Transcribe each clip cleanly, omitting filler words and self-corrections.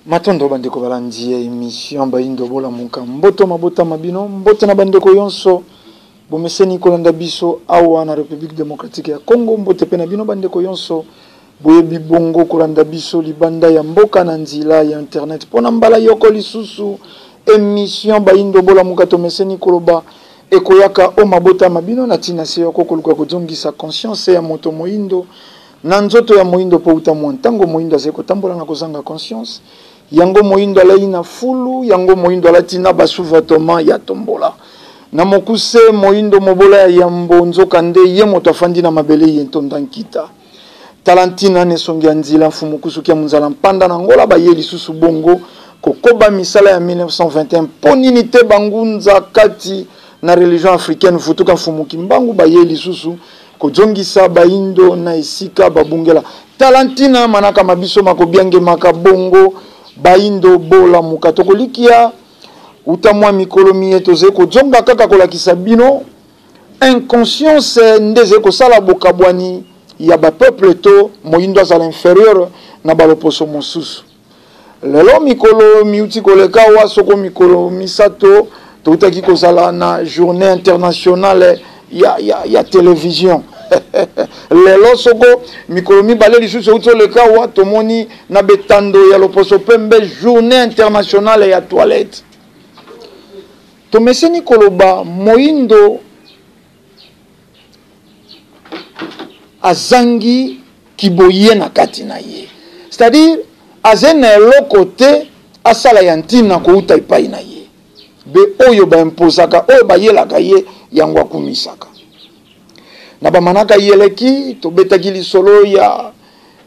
Matondo bandeko balandi ya emission Bayindo Bolamuka. Mboto mabota ma bino, mbote na bandeko yonso bomeseni kolanda biso awa na Republique Democratique ya Congo, mbote pe na bino bandeko yonso boyebi bongo kolanda biso libanda ya mboka na nzela ya internet. Pona mbala yoko lisusu emission Bayindo Bolamuka tomeseni koloba ekoyaka o mabota ma bino na tina se yoko koluka kozongisa conscience ya moto moyindo Na nzoto ya moindo mpo uta mwa ntango moindo azali kotambola na kozanga conscience. Yango moindo alali na fulu, yango moindo alati na ba sous-vêtements ya tombola. Na mokuse, moindo mobola ya yambo, nzoka nde ye moto afandi na mabele ye ntonda nkita. Tala ntina na esongi ya nzila Mfumu Kusuki ya Munzala Mpanda na Angola baye lisusu bongo kokoba misala ya 1921 mpo nini te bangunza kati na religion africaine Vutuka Mfumu Kimbangu baye lisusu Kozongisa baindo na esika babungela. Tala ntina manaka ma biso makobiangemaka bongo baindo bolamuka. Tokolikia uta mwa mikolo miye tozali kozonga kaka kolakisa bino inconscience nde ezali kosala bokabwani ya ba peuple to moindo azala inferieur na baloposo mosusu. Lelo mikolo miuti koleka awa soko mikolo misato toutaki kozala na journée internationale ya, ya, ya television lelo soko mikolo mibale lisusu euti oleka awa tomoni na betando ya loposo pembe journée internationale ya toilette. Tomeseni koloba moindo azangi kiboye na kati na ye, c'est-à-dire azali na eloko te asala ya ntina kouta epai na ye be oyo baimposaka oyo bayelaka ye yango akumisaka. Na bamanaka yeleki tobetaki lisolo ya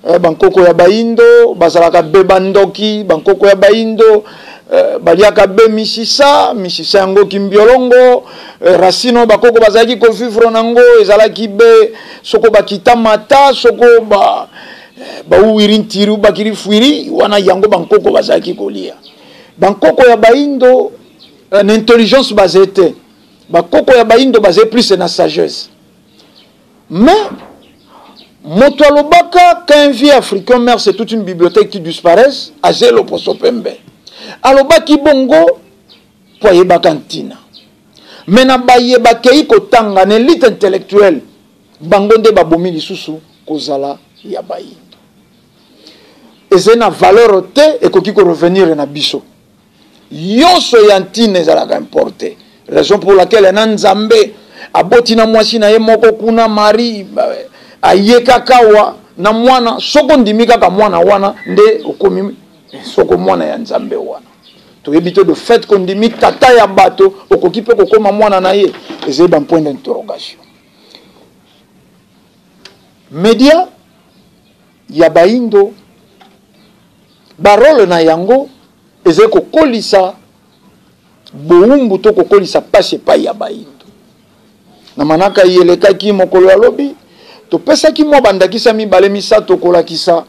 eh, bankoko ya baindo bazalaka be bandoki, bankoko ya baindo eh, baliaka be misisa misisa yango kimbiolongo eh, racine oyo bakoko bazalaki kovivre nango ezalaki be soko bakita mata soko ba eh, bauwiri ntiri bakiri fuiri wana yango bankoko bazalaki kolia. Bankoko ya baindo eh, na intelligence bazali te, bakoko ya baindo bazali plus na sagesse. Mais moto alobaka qu'un vieux africain meurt c'est toute une bibliothèque qui disparaisse, aze loposo pembe alobaki bongo mpo ayebaka ntina. Mais na baye bakei kotanga na elite intellectuelle, bango nde babomi lisusu kozala ya bayindo. Ezali na valeur te, ekoki ko revenir na biso. Yonso ya ntina ezalaka importe. Raison pour laquelle na Nzambe aboti na mwasi na ye moko kuna Marie aye kaka awa na mwana, soko ndimi kaka mwana wana nde okomi soko mwana ya Nzambe wana. Toyebi te de fait kondimi tata ya bato okoki mpe kokoma mwana na ye, ezali ba point d'interrogation. Media ya baindo ba role na yango ezali kokolisa bowumbu to kokolisa pasi epai ya baindo. Na manaka ye elekaki mokolo ya lobi, topesaki mwa bandakisa mibale misato kolakisa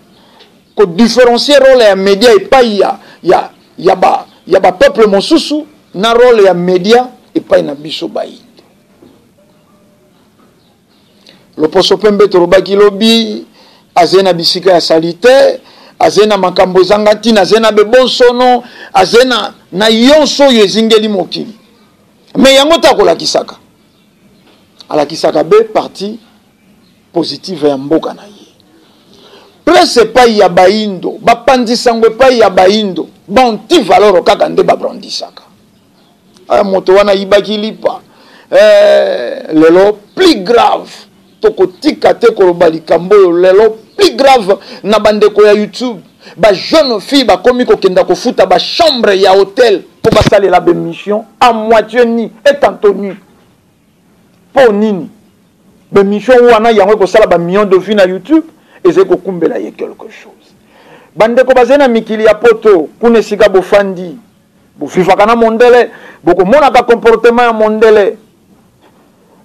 ko différencier role ya media epai ya, ya, ya, ba, ya ba peuple mosusu na role ya media epai na biso baindo. Loposo pembe tolobaki lobi azali na bisika ya salite, azali na makambo ezanga ntina, azali na bebonsono, azali na, na yonso oyo ezingeli mokili. Me yango te akolakisaka, alakisaka be parti positive ya mboka na ye. Presse epai ya baindo, bapanzi sango epai ya baindo, ba anti-valeur kaka nde babrandisaka. Ah, moto wana ayibaki lipa. Eh, lelo plus grave tokotika te koloba likambo oyo lelo plus grave na bandeko ya YouTube, ba jeune fille bakomi kokenda kofuta ba chambre ya hotel mpo basalela ba émission à moitié nu et tantôt nu. Mpo nini ba émission wana yango ekosala ba millions de vues na YouTube, ezali kokumbela ye quelque chose. Bandeko bazali na mikili ya poto kuna esika bofandi, bovivaka na mondele, bokomonaka comportement ya mondele.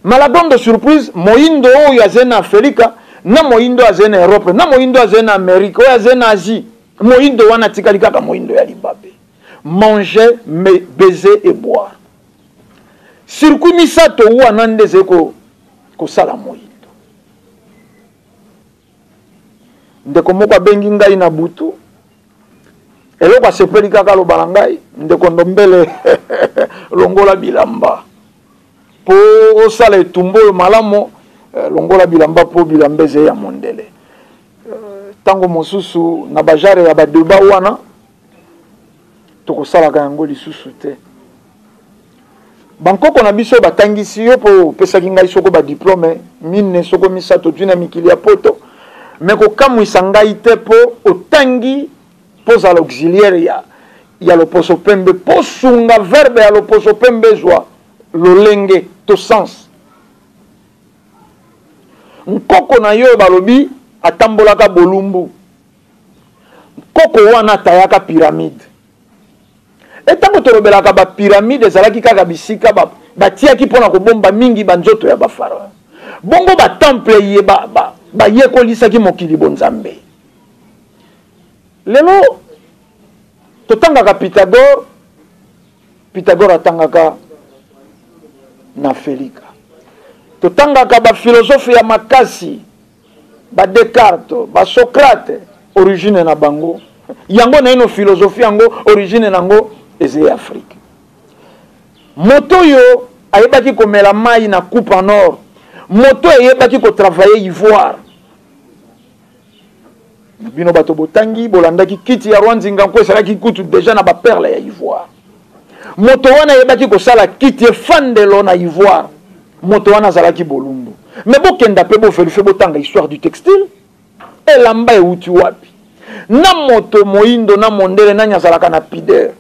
Mais la grande surprise, moyindo oyo azali na Afrika na moyindo azali na Europe na moyindo azali na Amerique oyo azali na Asie, moyindo wana atikali kaka moyindo ya libabe. Manger, baiser et boire. Circuit misato wana nde ezali kosala moyindo. Ndeko moko abengi ngai na butu. Eloko asepeli kaka aloba na ngai, ndeko Ndombele, longola bilamba po osala etumba oyo malamu, eh, longola bilamba po bilamba eza ya mondele. Eh, tango mosusu na bajare ya badeba wana tokosalaka yango lisusu te. Bankoko na biso batangisi yo po opesaki ngai soko ba diplome mine soko misato ozwi na mikili ya poto, me kokamwisa ngai te po otangi po ozala auxiliaire ya, ya loposo pembe po sunga verbe ya loposo pembe ezwa lolenge to sens. Nkoko na yo balobi atambolaka bolumbu, nkoko wana atayaka pyramide. E ntango tolobelaka ba pyramide ezalaki kaka bisika batiaki mpo na kobomba mingi banzoto ya bafarao. Bongo ba temple ye bayekolisaki ba, ba mokili bonzambe. Lelo totangaka Pythagore, Pythagore atangaka na Felika. Totangaka ba philosophe ya makasi, ba Descartes, ba Socrate, origine na bango yango naino philosophie yango origine nango eza ya Afrique. Moto oyo ayebaki komela mai na coupe en or, moto ayebaki kotravailler ivoire. Bino bato botangi bolandaki kiti ya Roi Nzinga Nku esalaki kutu deja na ba perle ya ivoire. Moto wana ayebaki kosala kiti efandelo na ivoire, moto wana azalaki bolumbu. Mais bokenda pe bo verifier, botanga histoire du textile, elamba euti wapi? Na moto moindo na mondele nani azalaka na pudeur?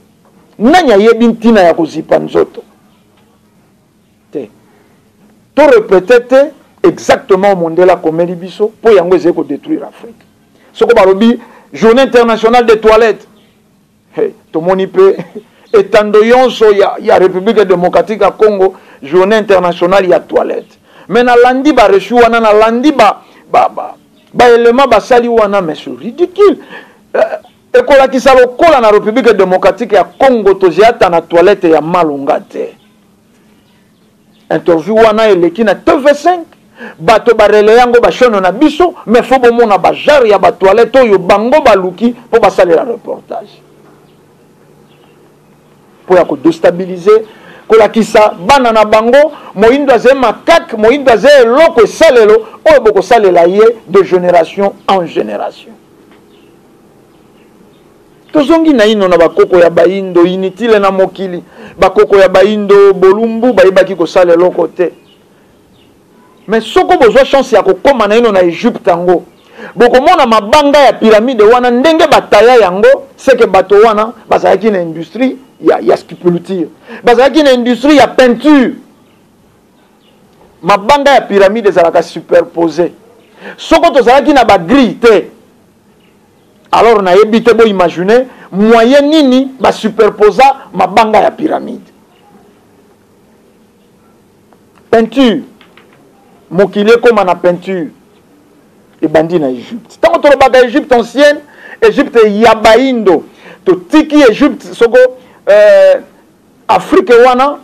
Nani ayebi ntina ya kozipa nzoto? Te. To répéter te exactement mondele akomeli biso po yango ezali ko détruire Afrique. Soko balobi journée internationale des toilettes, hey, tomoni pe etando yonso ya, ya République démocratique ya Congo journée internationale ya toilette. Mais nalandi ba reçu wana, nalandi ba, ba, ba, ba élément basali wana, mais c'est ridicule. Euh, ekolakisa lokola na République démocratique ya Congo toziata na toilette ya malonga te. Interview wana eleki na TV5, bato ba relayer yango ba chaîne na biso, mais faut bomona ba genre ya ba toilette oyo bango baluki po basalela reportage. Po ya ko déstabiliser, kolakisa bana na bango moyindo aze macaque, moyindo aze eloko esalelo oyo bokosalela ye de génération en génération. Tozongi naino na bakoko ya bayindo, inutile na mokili. Bakoko ya bayindo bolumbu bayebaki kosala eloko te. Mais soko bozwa chance ya kokoma naino na Egypte yango, bokomona mabanga ya pyramide wana ndenge bataya yango, c'est que bato wana bazalaki na industrie ya, ya sculpture, bazalaki na industrie ya peinture. Mabanga ya pyramide ezalaka superposé. Soko tozalaki na ba grille te, alors nayebi te, bo imaginer moyen nini ba superposa mabanga ya pyramide. Peinture, mokili ekoma na peinture ebandi na Egypte. Tango tolobaka Egypte ancienne, Egypte ya baindo, totiki Egypte soko Afrique wana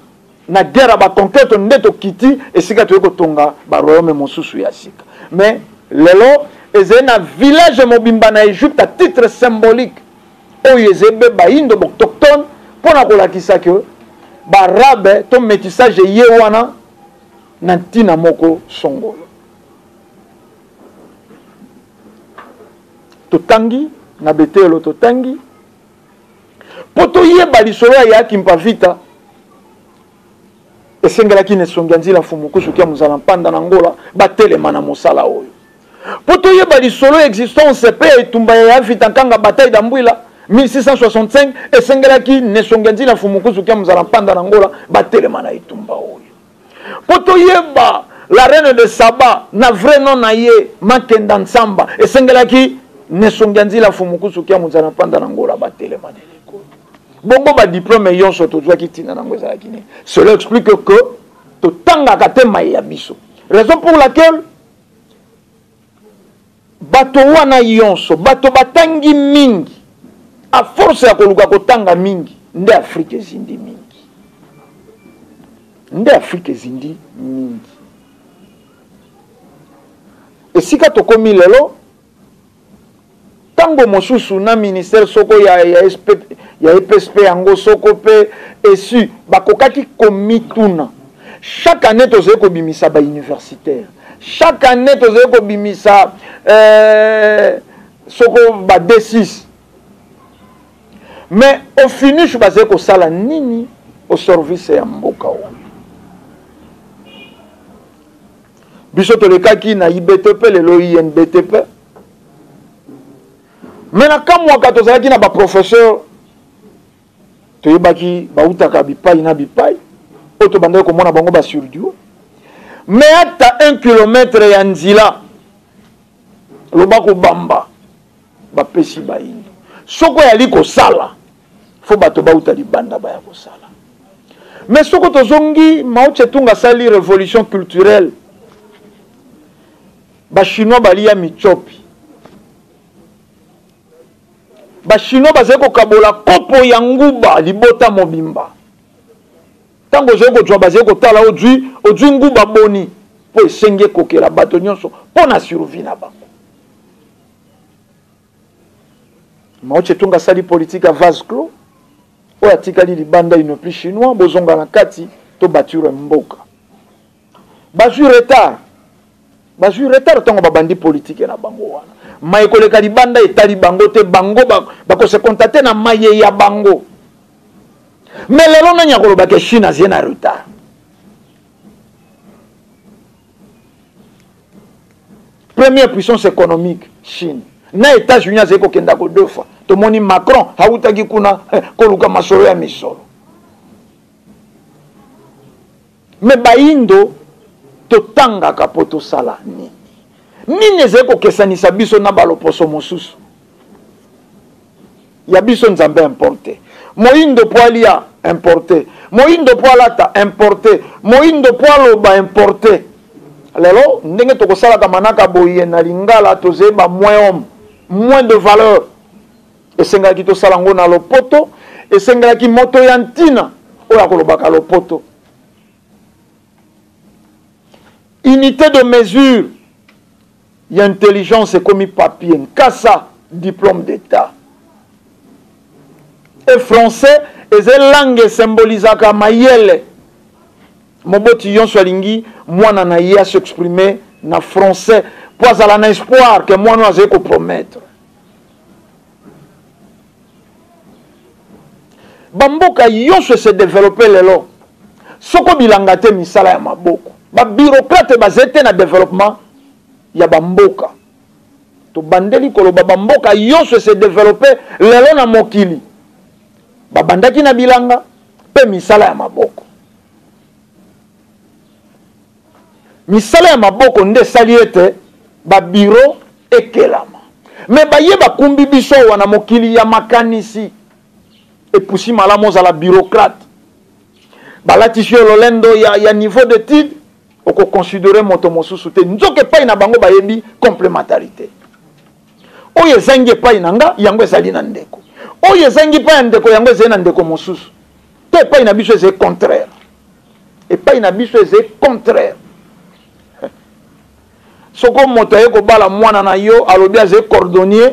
na guerre ya ba conquête nde tokiti esika toyei kotonga ba royaume mosusu ya sika. Mais lelo ezali na village mobimba na Egypte à titre symbolique oyo ezali be baindo autochtone mpo na kolakisa ke ba arabe to métissage ye wana na ntina moko songolo. Totangi na betelo, totangi mpo toyeba lisolo ya Yaya Kimpa Vita, esengelaki na esongi ya nzila Mfumu Kusu Kia Muzala Mpanda na Angola batelema na mosala oyo. Mpo toyeba lisolo ya existence mpe ya etumba ya Yaya Vita Nkanga bataille d'Ambwila 1665, esengelaki na esongi ya nzila Mfumu Kusu Kia Muzala Mpanda na Angola batelema na etumba oyo. Mpo toyeba la reine de Saba na vrai nom na ye Makenda Nsamba, esengelaki nesongi ya nzila Mfumu Kusu Kia Muzala Mpanda na Angola batelema na eleko. Bongo ba diplôme yonso tozwaki ntina nango ezalaki nini? Cela explique que totangaka te maye ya biso. Raison pour laquelle bato wana yonso, bato batangi mingi, a force ya koluka kotanga mingi, nde Afrique ezindi mingi. Nde Afrique ezindi mingi. Esika tokomi lelo, Ntango mosusu na ministère soko ya, ya, SP, ya EPSP yango soko mpe esu bakokaki komituna. Chaque année tozali kobimisa ba universitaire, chaque année tozali kobimisa euh, soko ba D6, mais au finish bazali kosala nini au service ya mboka oyo? Biso tolekaki na IBTP, lelo INBTP. Mais na kamwaka tozalaki na baprofesseur toyebaki bautaka bipai na bipai oyo tobandaki komona bango basurdue, mais ata 1 kilomètre ya nzela loba kobamba bapesi bayindo. Soko oyali kosala, fo bato bauta libanda baya kosala. Mais soko tozongi, Mao Tse-tung asali révolution culturelle, Bachinois balia mitsopi, Bachinois bazali kokabola kopo ya nguba libota mobimba. Ntango ozali kozwa, bazali kotala ozwi ozwi nguba boni, mpo esengi ekokela bato nyonso mpo na survie na bango. Mao Tse-tung asali politique ya vase clos, oyo atikali libanda il n'est plus chinois, bozonga na kati to bâtir mboka. Bazwi retard, bazwi retard ntango babandi politike na bango wana. Maye koleka libanda etali bango te, bango bakose contacte na maye ya bango. Mais lelo nani akoloba ke Chine azie na retard? Première puissance économique, Chine. Na États-Unis azali kokenda ko deux fois. Tomoni Macron autaki kuna koluka masolo ya misolo. Mais bayindo totangaka mpo tosala nini? Nini ezali kokesanisa biso na baloposo mosusu? Ya biso Nzambe importe. Moyindo mpo alia importe, moyindo mpo alata importe, moyindo mpo aloba importe. Lelo ndenge tokosalaka manaka boye na lingala, tozali ba moins homme, moins de valeur. Esengelaki tosala yango na lopoto, esengelaki moto ya ntina oyo akolobaka lopoto. Unité de mesure ya intelligence ekomi papier, nkasa, diplôme d'état. Et français eza langue esymbolisaka mayele. Moboti yonso alingi mwana na ye s'exprimer na français po azala na espoir ke mwana oyo azali kopromettre. Bamboka yonso se développer lelo soko bilanga te, misala ya maboko. Babureaucrate bazali te na développement ya bamboka. Tobandeli koloba bamboka yonso se développer lelo na mokili, babandaki na bilanga mpe misala ya maboko. Misala ya maboko nde esali ete babiro ekelama. Me baye bakumbi biso awa na mokili ya makanisi, epusi malamu ozala bureaucrate, balatisi yo lolendo ya niveau d'étude, okoconsidere moto mosusu te. Nzoka epai na bango bayebi complémentarité. Oyo ezangi epai na nga, yango ezali na ndeko. Oyo ezangi epai ya ndeko, yango ezali na ndeko mosusu. Te, epai na biso ezali contraire. Epai na biso ezali contraire. Soko moto aye kobala mwana na yo, alobi azali cordonnier,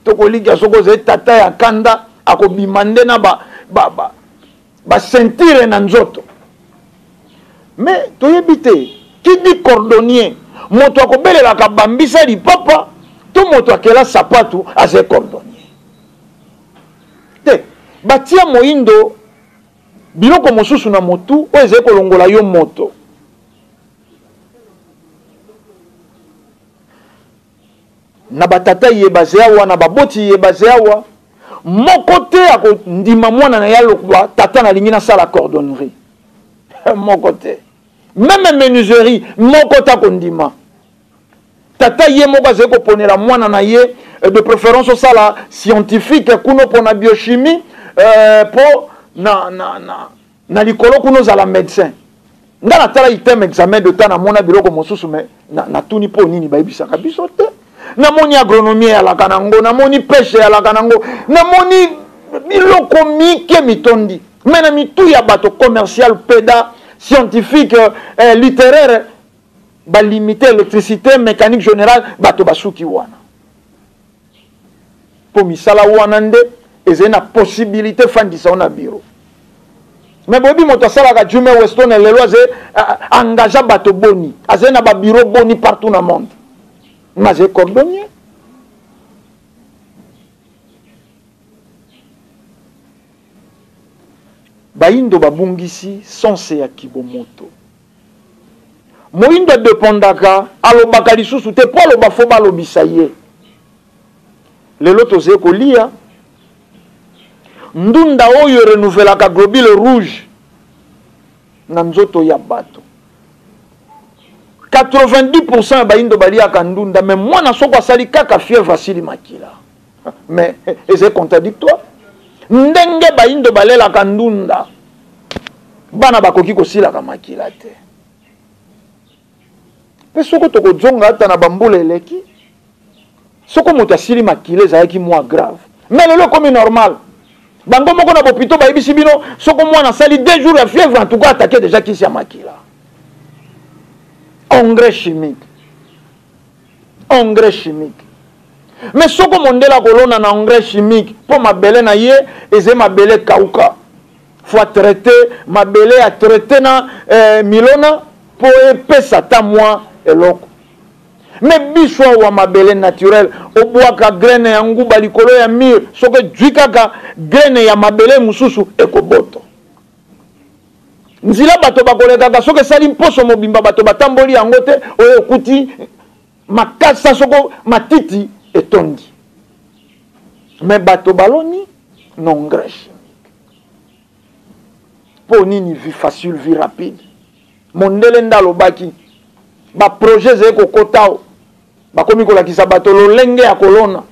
tokolikia soko ozali tata ya kanda, akobima nde na ba ceinture na nzoto. Mais toyebi te, qui dit cordonnier, moto akobelelaka bambisa lipapa to moto akela sapatu azali cordonnier. Te, batia moyindo biloko mosusu na motu oyo ezali kolongola yo moto. Na batata ye baze awa, na baboti ye baze awa, moko te akondima mwana na ye alokwa tata nalingi nasala cordonnerie. Moko te. Meme menuiserie, moko te akondima. Tata ye moko azali koponela mwana na ye de préférence osala scientifique kuno pona biochimie, po na likolo kuno ozala médecin. Nga natala item examen de temps, namona biloko mosusu, mais natuni po nini bayebisaka biso te. Namoni agronomie eyalaka nango, namoni pêche eyalaka nango, namoni biloko mike mitondi. Mais na mitu ya bato commercial, peda, scientifique, littéraire, ba limité électricité, mécanique générale, bato basuki wana. Mpo misala wana nde ezali na possibilité efandisa yo na bureau. Mais boyebi moto asalaka Jimmy Weston lelo aze engagea bato boni, azali na ba bureau boni partout na monde. Mais azali cordonnier. Bayindo babungisi sense ya kibomoto. Moyindo adependaka, alobaka lisusu te mpo aloba fo balobisa ye. Lelo tozali kolia ndunda oyo renouvelaka globule rouge na nzoto ya bato. 90% ya bayindo baliaka ndunda, mais mwana soko asali kaka fièvre asili makila. Mais ezali contradictoire. Ndenge bayindo balelaka ndunda, bana bakoki kosilaka makila te. Mpe soko tokozonga ata na bambula eleki, soko moto asili makila ezalaki mwa grave, mais lelo ekomi normal. Bango moko na bopito bayebisi bino soko mwana asali 2 jours ya fièvre, en tout cas attaquer déjà kisi ya makila. Engrais chimique. Engrais chimique. Mais soko mondele akolona na engrais chimique mpo mabele na ye ezali mabele kauka, faut traiter mabele ya traiter na milona mpo epesa ata mwa eloko. Mais biso awa mabele naturel, obwaka graine ya nguba likolo ya mur, soki ejwi kaka graine ya mabele mosusu ekoboto. Nzila bato bakolekaka soki esali mposo mobimba bato batamboli yango te, oyo okuti makasa soko matiti etondi. Mais bato baloni na engrais chimique. Mpo nini vie facile, vie rapide? Mondele nde alobaki ba projet ezali kokota o, bakomi kolakisa bato lolenge ya kolona.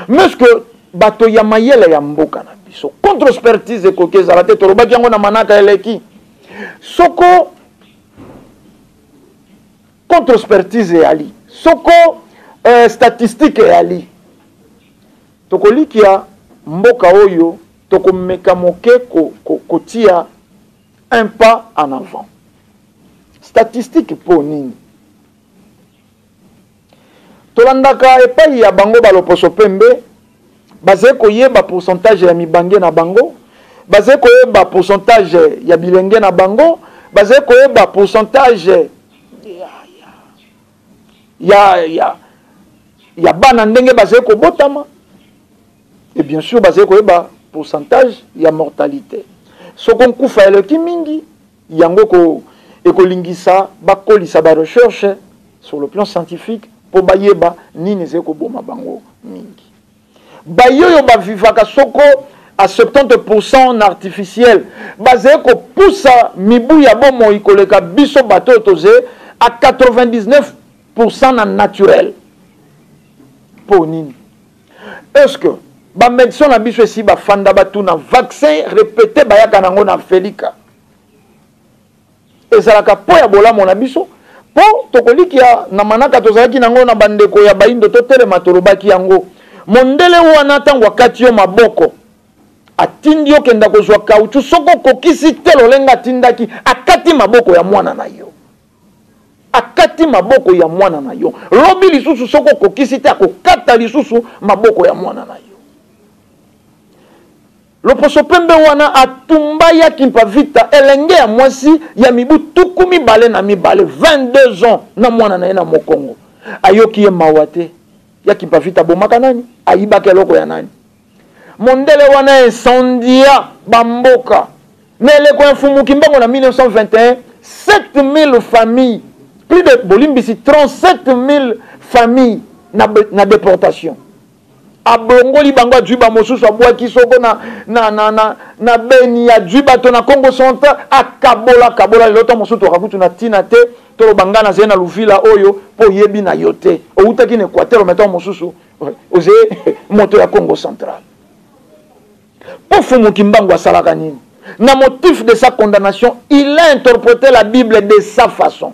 Mais est-ce que bato ya mayele ya mboka na biso contre expertise ekoki ezala te? Tolobaki yango na manaka eleki. Soko contre expertise eyali, soko statistique eyali, tokolikia mboka oyo tokomeka moke kotia un pas en avant. Statistique po nini? Tolandaka epai ya bango baloposo pembe, bazali koyeba pourcentage ya mibange na bango, bazali koyeba pourcentage ya bilenge na bango, bazali koyeba pourcentage ya bana ndenge bazali kobotama, et bien sûr bazali koyeba pourcentage ya mortalité. Soko nkufa eleki mingi, yango ekolingisa bakolisa ba recherche sur le plan scientifique po bayeba nini ezali koboma bango mingi. Bayoyo bavivaka soko à 70% en artificiel, bazali kopusa mibu ya bomoi koleka biso bato oyo toze à 99% na naturel. Po nini? Est-ce que ba médecin na biso esi bafanda batuna vaccin répété bayaka nango na Felika ezalaka po ya bolamo na biso? Po tokolikia na manaka tozalaki nango na bandeko ya baindo totelema tolobaki yango. Mondele wana ntango akati yo maboko atindi yo kenda kozwa caoutchouc, soko okokisi te lolenga atindaki, akati maboko ya mwana na yo. Akati maboko ya mwana na yo. Lobi lisusu soko okokisi te akokata lisusu maboko ya mwana na yo. Loposo pembe wana atumba ya Kimpa Vita, elenge ya mwasi ya mibu tuku mibale na mibale, 22 ans, na mwana na ye na mokongo. Ayoki ye mawa te. Ya Kimpa Vita abomaka nani? Ayibaka eloko ya nani? Mondele wana incendia bamboka. Na eleko ya Mfumu Kimbangu na 1921, 7000 familles, plus de bolimbisi 37000 familles na déportation. Ablongoli bango, adui ba mosusu, abwaki soko na Beni, adui bato na Congo central, akabola kabola. Lelo to mosusu tokakutu na tina te, toloba nga nazali na Luvila oyo po yebi na yo te. Outaki na Équateur, mais to mosusu oze moto ya Congo central. Po Mfumu Kimbangu asalaka nini? Na motif de sa condamnation, il a interprété la Bible de sa façon.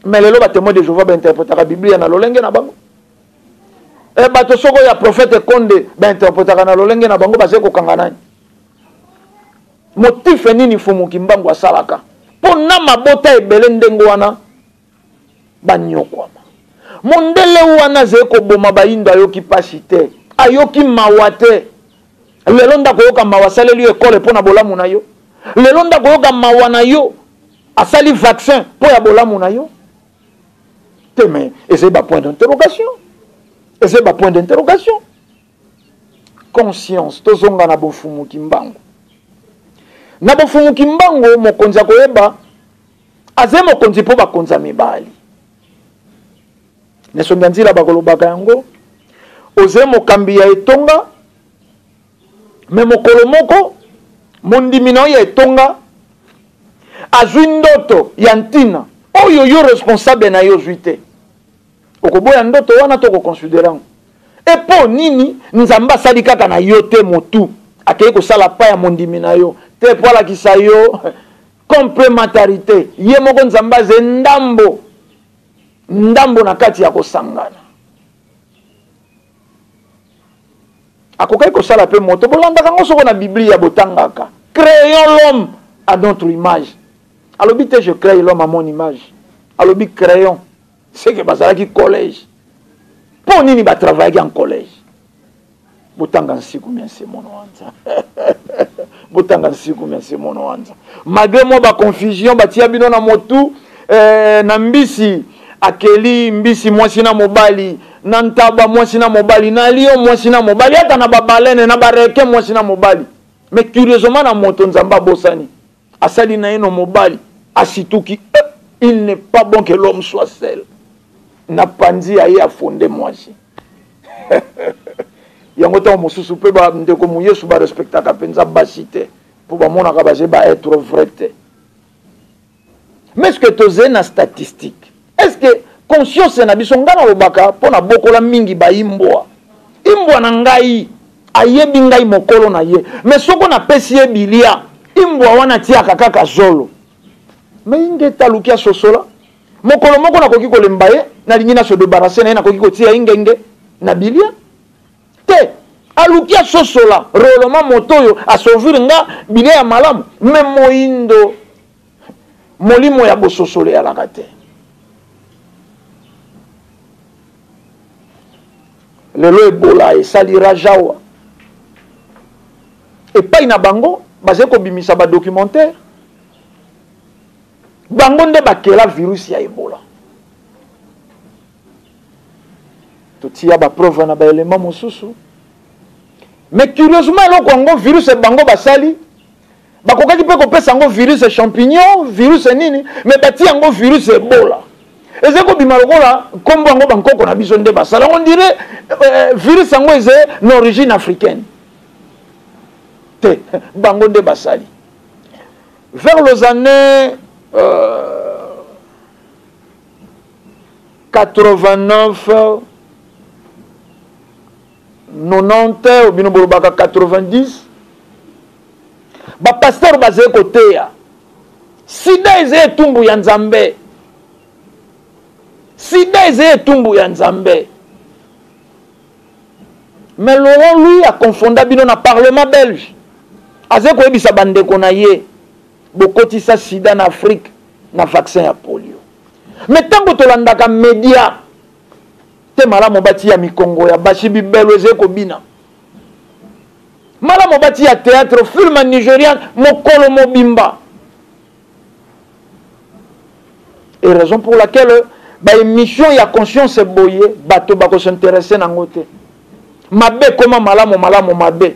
Mais lelo ba témoins de Jéhovah ba interprétaka Bible na lolenge na bango. E bato soko ya prophète Konde ba interprétaka na lolenge na bango, bazali kokanga nani? Motif nini Mfumu Kimbangu asalaka? Po na mabota ebele ndenge wana banyokwama. Mondele wana azali koboma bayindo ayoki pasi te. Ayoki mawa te. Lelo nde akoyoka mawa, asaleli yo ekole mpo na bolamu na yo. Lelo nde akoyoka mawa na yo, asali vaccin mpo ya bolamu na yo te. Mais ezali ba point d'interrogation, ezali ba point d'interrogation. Conscience, tozonga na bofumu Kimbangu. Na bofumu Kimbangu, mokonzi akoyeba azali mokonzi mpo bakonza mibali. Na esongi ya nzila bakolobaka yango, ozali mokambi ya etonga, me mokolo moko mondimi na yo ya etonga azwi ndoto ya ntina oyo yo responsable na yo ozwi te. Okoboya ndoto wana to okoconsidere yango? E mpo nini Nzambe asali kaka na yo te motu akei kosala pa ya mondimi na yo te mpo alakisa yo complementarité? Ye moko Nzambe aze ndambo ndambo na kati ya kosangana. Akokaki kosala mpe moto. Bolandaka yango soko na Biblia, botangaka créons l'homme à notre image. Alobi te je crée l'homme à mon image, alobi créons. Seke bazalaki collège. Mpo nini batravayaki en collège? Botanga nsiku mia nsemono wanza, botanga nsiku mia nsemono wanza. Malgré mwa baconfusion batia bino na motu, na mbisi akeli mbisi mwasi na mobali, na ntaba mwasi na mobali, na lion mwasi na mobali, ata na babalene na bareke mwasi na mobali. Mais curieusement na moto Nzambe abosani, asali na ye no mobali, asituki, il n'est pas bon que l'homme soit seul. Na panzi ya ye afonde mwasi. Yango ntango mosusu mpe bandeko moyesu barespectaka mpenza basi te, mpo bamonaka baze ba être vrai te. Mais est-ce que tozali na statistique? Est-ce que conscience na biso? Ngai nalobaka mpo na bokola mingi baimbwa. Imbwa na ngai ayebi ngai mokolo na ye, mais soko napesi ye bilia, imbwa wana atiaka kaka zolo. Mais ingeta aluki asosola. Mokolo moko nakoki kolemba ye, nalingi na se débarrasser na ye, nakoki kotia ye ngenge na bilia te. Aluki asosola réellement moto oyo asauvir nga bilia ya malamu. Mais moyindo molimo ya bososolo eyalaka te. Lelo Ebola esali rajawa epai na bango, bazali kobimisa badocumentaire, bango nde bakela virus ya Ebola. Totia bapreuve na baelema mosusu, mais curieusement eloko yango virus bango basali, bakokaki mpe kopesa yango virus champignon, virus nini, mais batia yango virus Ebola. Ezali kobima lokola nkombo yango bankoko na biso nde basala yango, on dirait virus yango eza na origine africaine te, bango nde basali. Vers les années 89, 90, bino bolobaka 90, bapasteur bazali koteya sida ezali etumbu ya Nzambe, sida ezali etumbu ya Nzambe. Mais Laurent lui akonfonda bino na parlement belge, azali koyebisa bandeko na ye bokotisa sida na Afrique na vaccin ya polio. Mais ntango tolandaka media te, malamu batia mikongo ya basi bibelo ezali kobina, malamu batia théâtre film nigérian mokolo mobimba. Et raison pour laquelle ba émission ya conscience boye bato bako s'intéresser nango te. Mabe koma malamu, malamu mabe.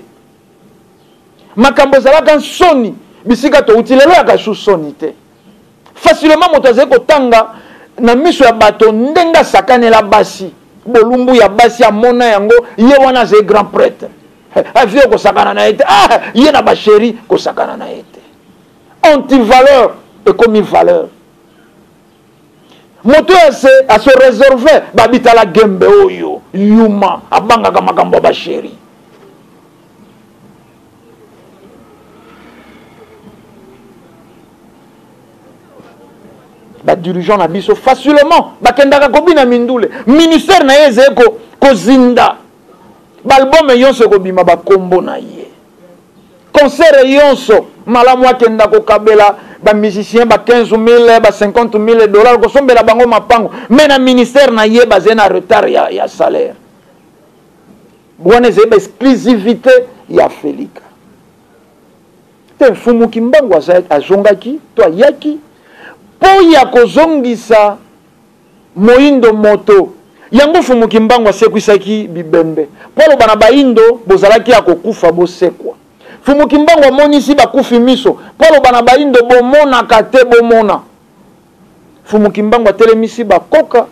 Makambo ezalaka nsoni bisika touti lelo yaka su soni te. Facilement moto azali kotanga na miso ya bato ndenge asakanela basi, bolumbu ya basi amona yango, ye wana azali grand prêtre. Avie kosakana na ye te. Ye na ba chéri kosakana na ye te. Antivaleur ekomi valeur. Moto oyo ase réserve babitala gembe oyo yuma abangaka makambo ya ba chéri. Ba dirigeant na biso facilement bakendaka kobina mindule, ministère na ye ezali kozinda, ba album yonso ekobima bakombo na ye, concert yonso malamu akenda kokabela ba musicien ba 15 000, ba 50 000 dollars kosombela bango mapango, mais na ministère na ye bazali na retard ya salaire. Wana ezali ba exclusivité ya Felika. Te Mfumu Kimbangu azongaki to ayaki mpo ya kozongisa moindo moto. Yango Mfumu Kimbangu asekwisaki bibembe mpo aloba na baindo bozalaki ya kokufa bosekwa. Mfumu Kimbangu amonisi bakufi miso mpo aloba na baindo bomonaka te bomona. Mfumu Kimbangu atelemisi bakoka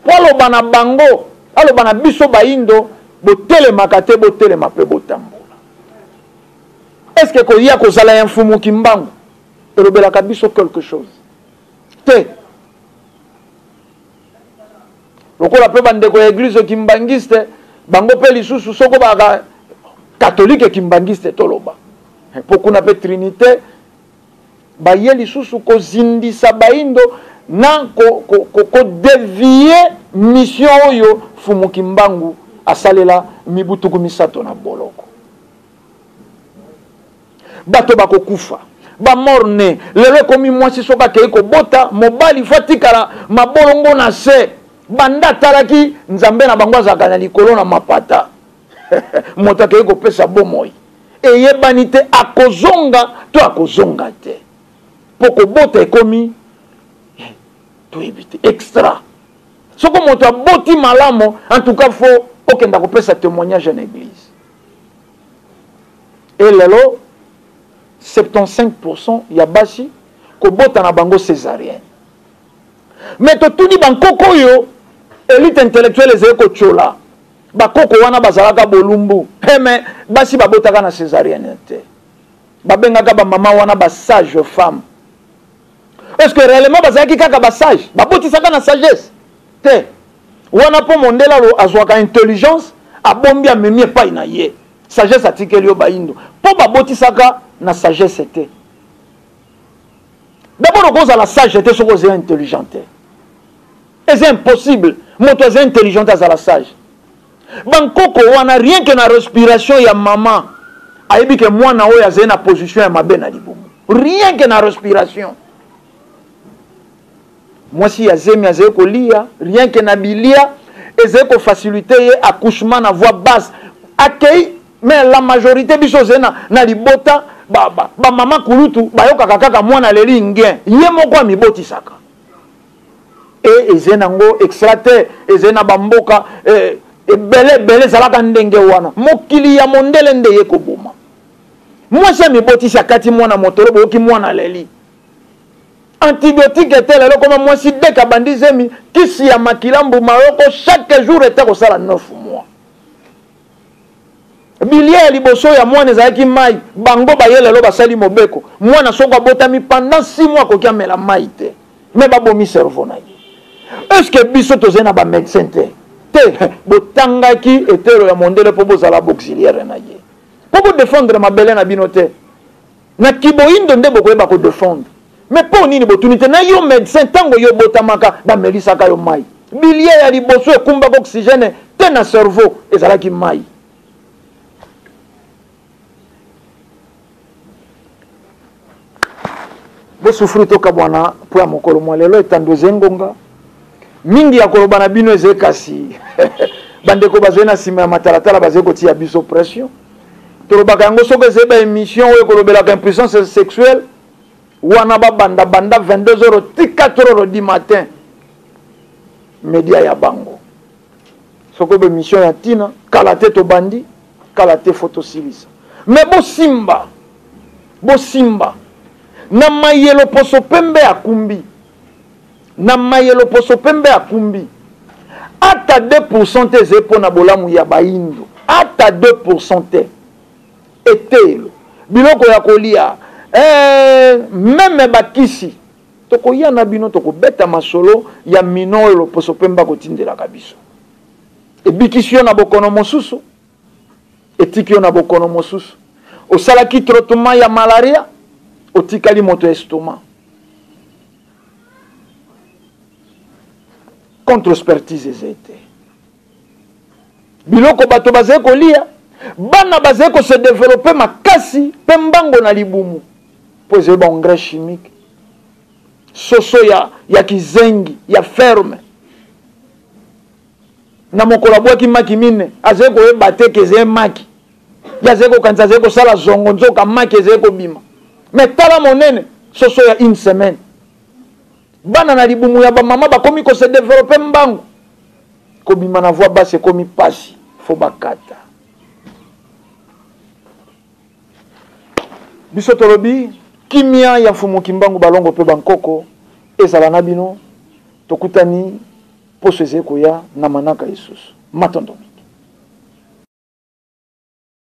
mpo aloba na bango, aloba na biso baindo botelemaka te botelema mpe botambola. Est-ce que koya kozala ya Mfumu Kimbangu elobelaka biso quelque chose te? Lokola mpe bandeko ya eglise kimbangiste bango mpe lisusu soko baka katolike kimbangiste toloba mpo kuna mpe trinite baye lisusu kozindisa baindo na kodevie ko, ko, ko mission oyo Mfumu Kimbangu asalela mibu tuku misato na boloko. Bato bakokufa bamorne lelo ekomi mwasi soki akei kobota mobali fo atikala mabolongo na se banda atalaki nzambe na bango azalaka na likolo na mapata moto akei kopesa bomoi eyebani te akozonga to akozonga te mpo kobota ekomi eh, toyebi te extra soko moto aboti malamu en tout cas fo okenda kopesa témoignage na église e lelo 75 ya basi kobota na bango césarienne me totuni bankoko oyo elite intellectuelle ezali kotyola bakoko wana bazalaka bolumbu eh, me basi babotaka na césarienne te babengaka bamama wana basage femme est ce que réellement bazalaki kaka basage babotisaka na sagesse te wana mpo mondele azwaka intelligence abombi amemi epai na ye sagesse atikeli yo bayindo mpo babotisaka na sagesse te d'abord okozala sage te soki ozali intelligent te eza impossible moto aza intelligent te azala sage bankoko wana rien que na respiration ya mama ayebi ke mwana oyo azali na position ya mabe na libumu rien que na respiration mwasi ya zemi azali kolia rien que na bilia ezali kofacilite ye accouchement na voie basse akei mais la majorité biso ozali na, na libota bamama ba, ba kulutu bayokaka kaka mwana aleli ngien ye moko amibotisaka e ezali nango extra te ezali na bamboka eh, ebele ebele ezalaka ndenge wana mokili ya mondele nde ye koboma mwasi amibotisi akati mwana motolo boyoki mwana aleli antibiotique te lelo koma mwasi dek abandi zemi kisi ya makila mbuma yoko chaque jour ete kosala 9 mois bilia ya liboso ya mwana ezalaki mai bango baye lelo basali mobeko mwana soko abotami pendant 6 mois akoki amela mai te me babomi cerveau na ye est ce que biso tozali na bamédecin te te botangaki etelo ya mondele mpo bozala bauxiliaire na ye mpo bodefendre mabele na bino te na kiboyindo nde bokoyeba ko defendre mais mpo nini botuni te na yo médecin ntango yo obotamaka bamelisaka yo mai bilia ya liboso ekumbaka oxygène te na cerveau ezalaki mai bosufri tokabwana mpo ya mokolo mwa lelo etando eze ngonga mingi ya koloba na bino eze kasi bandeko bazali na nsima ya matalatala bazali kotia biso pression tolobaka yango soki ezali ba émission oyo ekolobelaka impuissance sexuelle wana babanda banda 22 heures ti 4 heures du matin media ya bango soki ba émission ya ntina kala te tobandi kala te fo tosilisa me bosimba bosimba na mayelo poso pembe akumbi na mayelo poso pembe akumbi ata 2 pourcent te ezali mpo na bolamu ya bayindo ata 2 pourcent te eteyelo biloko ya kolia eh, meme bakisi tokoya na bino tokobeta masolo ya mino oyo loposo pembe akotindelaka biso ebikisi yo na bokono mosusu etiki yo na bokono mosusu osalaki traitement ya malaria otikali moto ya estomac contre expertise ezali te biloko bato bazali kolia bana bazali kose developpe makasi mpe mbango na libumu mpo ezali baengrais chimique soso ya, ya kizengi ya ferme. Na mokolo abwaki maki mine, azali koyeba te ke ezali maki. Ye azali kokanisa azali kosala zongo, nzoka maki ezali kobima. Mais tala monene, soso ya une semaine. Bana na libumu ya ba mama bakomi ko se developper mbangu. Kobima na voie basse ekomi pasi, faut bakata. Biso tolobi kimia ya Mfumu Kimbangu balongo pe bankoko ezala na bino. Tokutani poso ezali koya na manaka isusu. Matondo mingi.